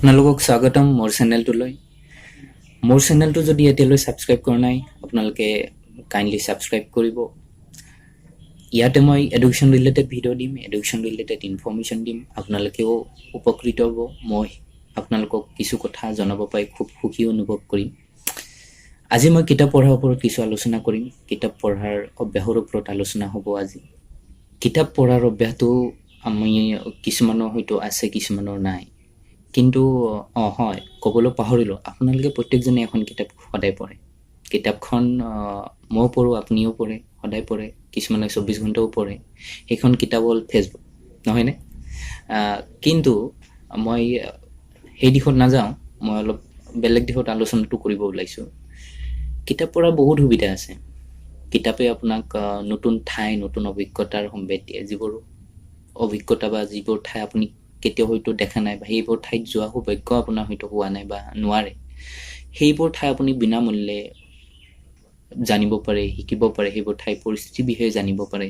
আপোনালোকক স্বাগতম মোৰ চেনেলটোলৈ। মোৰ চেনেলটো যদি এতিয়ালৈ ছাবস্ক্ৰাইব কৰা নাই, আপোনালোকে কাইণ্ডলি ছাবস্ক্ৰাইব কৰিব। ইয়াতে মই এডুকেশ্যন ৰিলেটেড ভিডিঅ' দিম, এডুকেশ্যন ৰিলেটেড ইনফৰ্মেশ্যন দিম। আপোনালোকেও উপকৃত হ'ব। মই আপোনালোকক কিছু কথা জনাব পাই খুব সুখী অনুভৱ কৰিম। আজি মই কিতাপ পঢ়াৰ ওপৰত কিছু আলোচনা কৰিম। কিতাপ পঢ়াৰ অভ্যাসৰ ওপৰত আলোচনা হ'ব আজি। কিতাপ পঢ়াৰ অভ্যাসটো আমি কিছুমানৰ হয়তো আছে, কিছুমানৰ নাই। কিন্তু হয়, ক'বলৈ পাহৰিলোঁ, আপোনালোকে প্ৰত্যেকজনে এখন কিতাপ সদায় পঢ়ে। কিতাপখন ময়ো পঢ়োঁ, আপুনিও পঢ়ে, সদায় পঢ়ে, কিছুমানে 24 ঘণ্টাও পঢ়ে। সেইখন কিতাপ হ'ল ফেচবুক, নহয়নে? কিন্তু মই সেই দিশত নাযাওঁ, মই অলপ বেলেগ দিশত আলোচনাটো কৰিব ওলাইছোঁ। কিতাপ পঢ়াৰ বহুত সুবিধা আছে। কিতাপে আপোনাক নতুন ঠাই, নতুন অভিজ্ঞতাৰ সম্ভেদ দিয়ে। যিবোৰ অভিজ্ঞতা বা যিবোৰ ঠাই আপুনি কেতিয়াও হয়তো দেখা নাই বা সেইবোৰ ঠাইত যোৱা সৌভাগ্য আপোনাৰ হয়তো হোৱা নাই বা নোৱাৰে, সেইবোৰ ঠাই আপুনি বিনামূল্যে জানিব পাৰে, শিকিব পাৰে, সেইবোৰ ঠাইৰ পৰিস্থিতিৰ বিষয়ে জানিব পাৰে।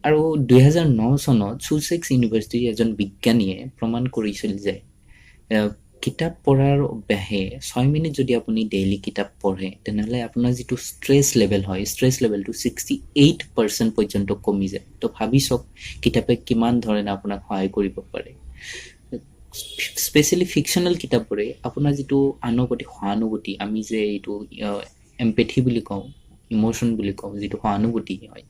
আৰু 2009 চনত চুচেক্স ইউনিভাৰ্চিটিৰ এজন বিজ্ঞানীয়ে প্ৰমাণ কৰিছিল যে কিতাপ পঢ়াৰ অভ্যাসে, 6 মিনিট যদি আপুনি ডেইলি কিতাপ পঢ়ে, তেনেহ'লে আপোনাৰ যিটো ষ্ট্ৰেছ লেভেল হয়, ষ্ট্ৰেছ লেভেলটো 68% পৰ্যন্ত কমি যায়। তো ভাবি চাওক, কিতাপে কিমান ধৰণে আপোনাক সহায় কৰিব পাৰে। স্পেচিয়েলি ফিকশ্যনেল কিতাপবোৰে আপোনাৰ যিটো আনৰ প্ৰতি সহানুভূতি, আমি যে এইটো এম্পেথি বুলি কওঁ, ইম'শ্যন বুলি কওঁ, যিটো সহানুভূতি হয়,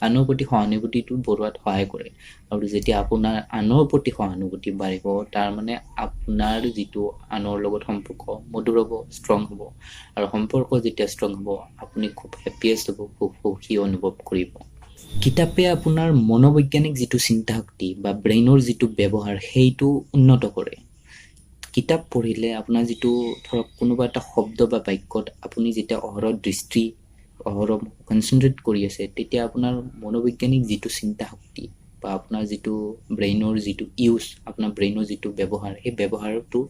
আনৰ প্ৰতি সহানুভূতিটো বঢ়োৱাত সহায় কৰে। আৰু যেতিয়া আপোনাৰ আনৰ প্ৰতি সহানুভূতি বাঢ়িব, তাৰ মানে আপোনাৰ যিটো আনৰ লগত সম্পৰ্ক মধুৰ হ'ব, ষ্ট্ৰং হ'ব। আৰু সম্পৰ্ক যেতিয়া ষ্ট্ৰং হ'ব, আপুনি খুব হেপিয়েষ্ট হ'ব, খুব সুখী অনুভৱ কৰিব। কিতাপে আপোনাৰ মনোবৈজ্ঞানিক যিটো চিন্তা শক্তি বা ব্ৰেইনৰ যিটো ব্যৱহাৰ, সেইটো উন্নত কৰে। কিতাপ পঢ়িলে আপোনাৰ যিটো, ধৰক কোনোবা এটা শব্দ বা বাক্যত আপুনি যেতিয়া অহৰহ দৃষ্টি, অহৰহ কনচেনট্ৰেট কৰি আছে, তেতিয়া আপোনাৰ মনোবৈজ্ঞানিক যিটো চিন্তা শক্তি বা আপোনাৰ যিটো ব্ৰেইনৰ যিটো ইউজ, আপোনাৰ ব্ৰেইনৰ যিটো ব্যৱহাৰ, সেই ব্যৱহাৰটো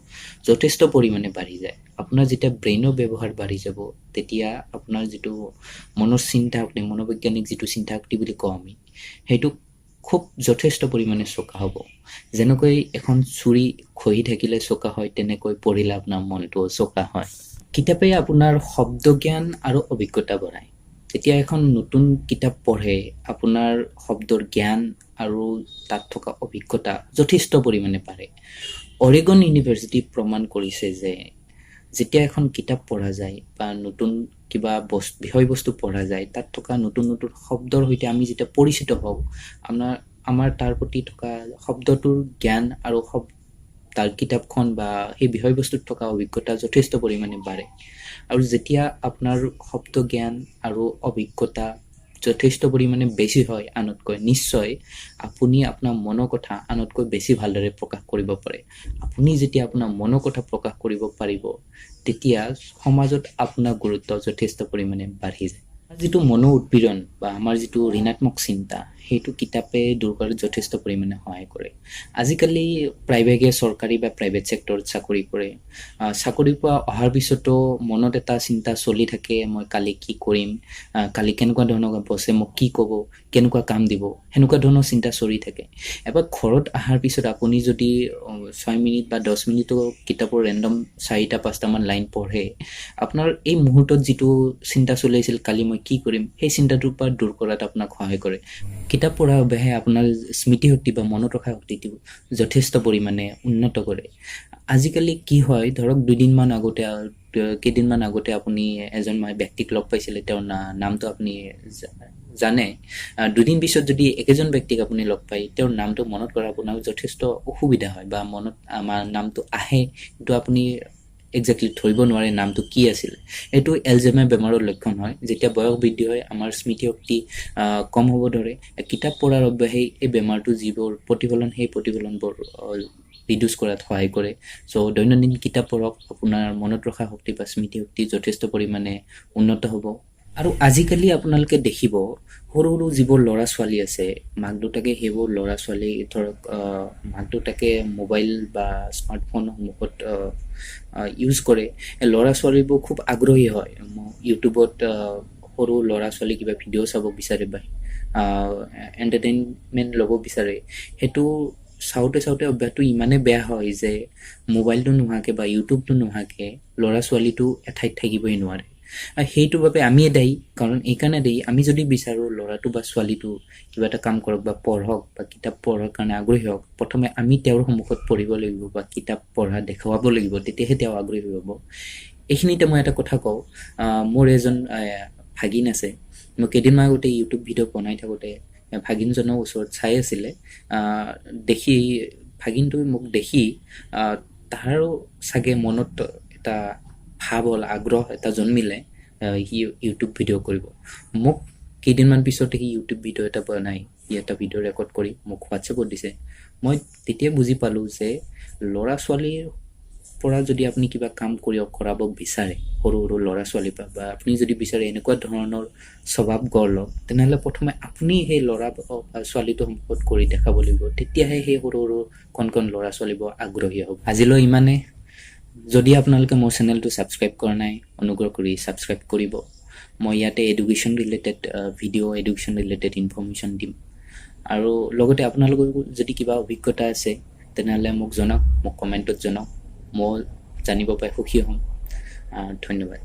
যথেষ্ট পৰিমাণে বাঢ়ি যায়। আপোনাৰ যেতিয়া ব্ৰেইনৰ ব্যৱহাৰ বাঢ়ি যাব, তেতিয়া আপোনাৰ যিটো মনৰ চিন্তা শক্তি, মনোবৈজ্ঞানিক যিটো চিন্তা শক্তি বুলি কওঁ আমি, সেইটো খুব যথেষ্ট পৰিমাণে চোকা হ'ব। যেনেকৈ এখন চুৰি খহি থাকিলে চোকা হয়, তেনেকৈ পঢ়িলে আপোনাৰ মনটোও চোকা হয়। কিতাপে আপোনাৰ শব্দ জ্ঞান আৰু অভিজ্ঞতা বঢ়ায়। যেতিয়া এখন নতুন কিতাপ পঢ়ে, আপোনাৰ শব্দৰ জ্ঞান আৰু তাত থকা অভিজ্ঞতা যথেষ্ট পৰিমাণে বাঢ়ে। অৰেগন ইউনিভাৰ্চিটি প্ৰমাণ কৰিছে যে যেতিয়া এখন কিতাপ পঢ়া যায় বা নতুন কিবা বস্তু, বিষয়বস্তু পঢ়া যায়, তাত থকা নতুন নতুন শব্দৰ সৈতে আমি যেতিয়া পৰিচিত হওঁ, আমাৰ তাৰ প্ৰতি থকা শব্দটোৰ জ্ঞান আৰু তাৰ কিতাপখন বা সেই বিষয়বস্তুত থকা অভিজ্ঞতা যথেষ্ট পৰিমাণে বাঢ়ে। আৰু যেতিয়া আপোনাৰ শব্দ জ্ঞান আৰু অভিজ্ঞতা যথেষ্ট পৰিমাণে বেছি হয় আনতকৈ, নিশ্চয় আপুনি আপোনাৰ মনৰ কথা আনতকৈ বেছি ভালদৰে প্ৰকাশ কৰিব পাৰে। আপুনি যেতিয়া আপোনাৰ মনৰ কথা প্ৰকাশ কৰিব পাৰিব, তেতিয়া সমাজত আপোনাৰ গুৰুত্ব যথেষ্ট পৰিমাণে বাঢ়ি যায়। যিটো মনো উৎপীড়ন বা আমাৰ যিটো ঋণাত্মক চিন্তা, সেইটো কিতাপে দূৰ কৰাত যথেষ্ট পৰিমাণে সহায় কৰে। আজিকালি প্ৰায়ভাগে চৰকাৰী বা প্ৰাইভেট ছেক্টৰত চাকৰি কৰে। চাকৰিৰ পৰা অহাৰ পিছতো মনত এটা চিন্তা চলি থাকে, মই কালি কি কৰিম, কালি কেনেকুৱা ধৰণৰ বছে মোক কি ক'ব, কেনেকুৱা কাম দিব, সেনেকুৱা ধৰণৰ চিন্তা চলি থাকে। এবাৰ ঘৰত অহাৰ পিছত আপুনি যদি 6 মিনিট বা 10 মিনিটো কিতাপৰ ৰেণ্ডম চাৰিটা পাঁচটামান লাইন পঢ়ে, আপোনাৰ এই মুহূৰ্তত যিটো চিন্তা চলি আছিল, কালি মই কি কৰিম, সেই চিন্তাটোৰ পৰা দূৰ কৰাত আপোনাক সহায় কৰে। কিতাপ পঢ়া অভ্যাসে আপোনাৰ স্মৃতিশক্তি বা মনত ৰখা শক্তিটো যথেষ্ট পৰিমাণে উন্নত কৰে। আজিকালি কি হয়, ধৰক দুদিনমান আগতে, কেইদিনমান আগতে আপুনি এজন ব্যক্তিক লগ পাইছিলে, তেওঁৰ নামটো আপুনি জানে। দুদিন পিছত যদি একেজন ব্যক্তিক আপুনি লগ পায়, তেওঁৰ নামটো মনত কৰা আপোনাৰ যথেষ্ট অসুবিধা হয় বা মনত আমাৰ নামটো আহে, কিন্তু আপুনি একজেক্টলি ধৰিব নোৱাৰে নামটো কি আছিল। এইটো এলজেমাৰ বেমাৰৰ লক্ষণ হয়। যেতিয়া বয়স বৃদ্ধি হয়, আমাৰ স্মৃতিশক্তি কম হ'ব ধৰে। কিতাপ পঢ়াৰ অভ্যাসেই এই বেমাৰটো যিবোৰ প্ৰতিফলন, সেই প্ৰতিফলনবোৰ ৰিডিউচ কৰাত সহায় কৰে। চ' দৈনন্দিন কিতাপ পঢ়ক, আপোনাৰ মনত ৰখা শক্তি বা স্মৃতিশক্তি যথেষ্ট পৰিমাণে উন্নত হ'ব। আৰু আজিকালি আপোনালোকে দেখিব, সৰু সৰু যিবোৰ ল'ৰা ছোৱালী আছে, মাক দেউতাকে সেইবোৰ ল'ৰা ছোৱালী, ধৰক মাক দেউতাকে মোবাইল বা স্মাৰ্টফোন সন্মুখত ইউজ কৰে। ল'ৰা ছোৱালীবোৰ খুব আগ্ৰহী হয়, ইউটিউবত সৰু ল'ৰা ছোৱালী কিবা ভিডিঅ' চাব বিচাৰে বা এণ্টাৰটেইনমেণ্ট ল'ব বিচাৰে। সেইটো চাওঁতে চাওঁতে অভ্যাসটো ইমানেই বেয়া হয় যে মোবাইলটো নোহোৱাকৈ বা ইউটিউবটো নোহোৱাকৈ ল'ৰা ছোৱালীটো এঠাইত থাকিবই নোৱাৰে। আৰু সেইটোৰ বাবে আমিয়ে দায়ী। কাৰণ এইকাৰণে দায়ী, আমি যদি বিচাৰোঁ ল'ৰাটো বা ছোৱালীটো কিবা এটা কাম কৰক বা পঢ়ক বা কিতাপ পঢ়াৰ কাৰণে আগ্ৰহী হওক, প্ৰথমে আমি তেওঁৰ সন্মুখত পঢ়িব লাগিব বা কিতাপ পঢ়া দেখুৱাব লাগিব, তেতিয়াহে তেওঁ আগ্ৰহী হ'ব। এইখিনিতে মই এটা কথা কওঁ। মোৰ এজন ভাগিন আছে। মই কেইদিনমান আগতে ইউটিউব ভিডিঅ' বনাই থাকোঁতে ভাগিনজনৰ ওচৰত চাই আছিলে। দেখি ভাগিনটোৱে মোক দেখি তাৰো চাগে মনত এটা ভাৱ হ'ল, আগ্ৰহ এটা জন্মিলে, সি ইউটিউব ভিডিঅ' কৰিব। মোক কেইদিনমান পিছতে সি ইউটিউব ভিডিঅ' এটা বনাই, সি এটা ভিডিঅ' ৰেকৰ্ড কৰি মোক হোৱাটছএপত দিছে। মই তেতিয়া বুজি পালোঁ যে ল'ৰা ছোৱালীৰ পৰা যদি আপুনি কিবা কাম কৰাব বিচাৰে, সৰু সৰু ল'ৰা ছোৱালীৰ পৰা, বা আপুনি যদি বিচাৰে এনেকুৱা ধৰণৰ স্বভাৱ গঢ় লওক, তেনেহ'লে প্ৰথমে আপুনি সেই ল'ৰা বা ছোৱালীটোৰ সন্মুখত কৰি দেখাব লাগিব। তেতিয়াহে সেই সৰু সৰু কণ কণ ল'ৰা ছোৱালীবোৰ আগ্ৰহী হ'ব। আজিলৈ ইমানে। যদি আপোনালোকে মোৰ চেনেলটো ছাবস্ক্ৰাইব কৰা নাই, অনুগ্ৰহ কৰি ছাবস্ক্ৰাইব কৰিব। মই ইয়াতে education related video, education related information দিম। আৰু লগতে আপোনালোকৰ যদি কিবা অভিজ্ঞতা আছে, তেনেহ'লে মোক জনাওক, মোক কমেণ্টত জনাওক। মই জানিব পাই সুখী হ'ম। ধন্যবাদ।